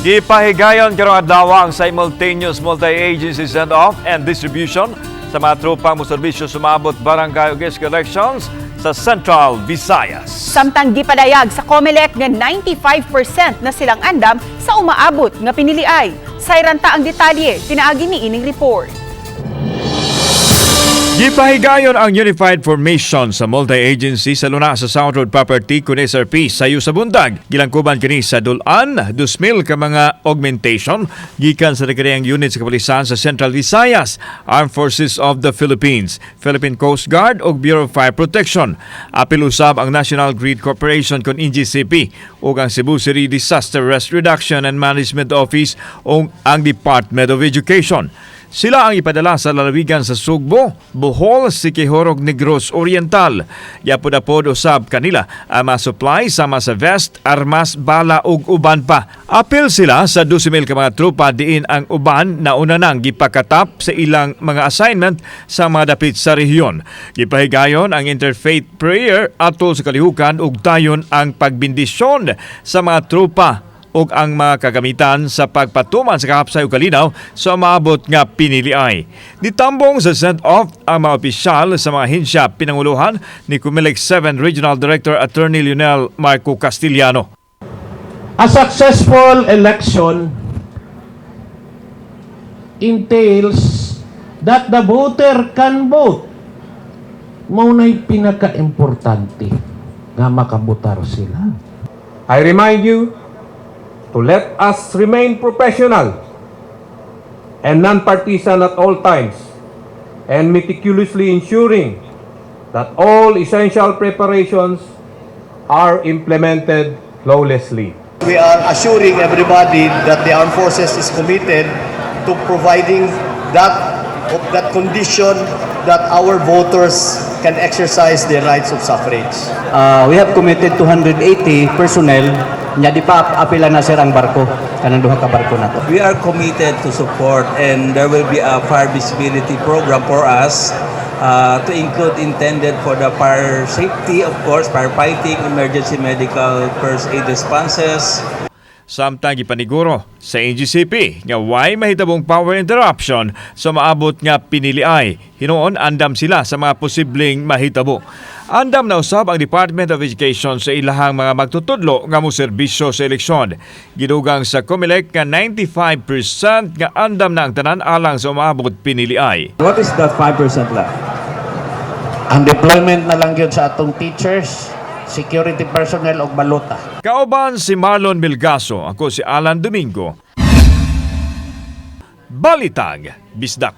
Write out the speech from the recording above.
Gipahigayon karong adlaw ang simultaneous multi-agency send-off and distribution sa mga trupang moserbisyo sa umaabot barangay ug elections sa Central Visayas. Samtang gipadayag sa COMELEC nga 95% na silang andam sa umaabot nga piniliay. Sayran ta ang detalye, pinaagi ni ining report. Gipahigayon ang Unified Formation sa multi-agency sa luna sa South Road Property kun SRP sayo sa buntag. Gilangkuban kini sa dul-an, 2,000 ka mga augmentation gikan sa nagkariyang unit sa kapulisan sa Central Visayas, Armed Forces of the Philippines, Philippine Coast Guard ug Bureau of Fire Protection. Apil usab ang National Grid Corporation kon NGCP ug ang Cebu City Disaster Risk Reduction and Management Office ug ang Department of Education. Sila ang ipadala sa lalawigan sa Sugbo, Bohol, Siquijor ug Negros Oriental. Yapod-apod usab kanila ang mga supply sama sa vest, armas, bala ug uban pa. Apil sila sa 12,000 ka mga tropa diin ang uban na una nang gipakatap sa ilang mga assignment sa mga dapit sa rehiyon. Gipahigayon ang interfaith prayer atol sa kalihukan ug dayon ang pagbindisyon sa mga tropa ug ang mga kagamitan sa pagpatuman sa kahapsay ug kalinaw sa maabot nga piniliay. Nitambong sa send-off ang mga opisyal sa mga ahensya pinanguluhan ni Comelec 7 Regional Director Attorney Lionel Marco Castillano. A successful election entails that the voter can vote. Mao na'y pinaka-importante nga makabotar sila. I remind you to let us remain professional and non-partisan at all times and meticulously ensuring that all essential preparations are implemented flawlessly. We are assuring everybody that the armed forces is committed to providing that condition that our voters can exercise their rights of suffrage. We have committed 280 personnel nya di pa apila na sir ang barko, kanang duha ka barko na to. We are committed to support and there will be a fire visibility program for us to include intended for the fire safety, of course, firefighting, emergency medical first aid responses. Samtang gipaniguro sa NGCP nga way mahitabong power interruption sa maabot nga piniliay. Hinuon andam sila sa mga posibleng mahitabo. Andam na usab ang Department of Education sa ilahang mga magtutudlo nga moserbisyo sa eleksyon. Gidugang sa COMELEC nga 95% nga andam na ang tanan alang sa umaabot piniliay. What is that 5% left? Ang deployment na lang yun sa atong teachers, security personnel ug balota. Kauban si Marlon Milgaso, ako si Alan Domingo. Balitang Bisdak.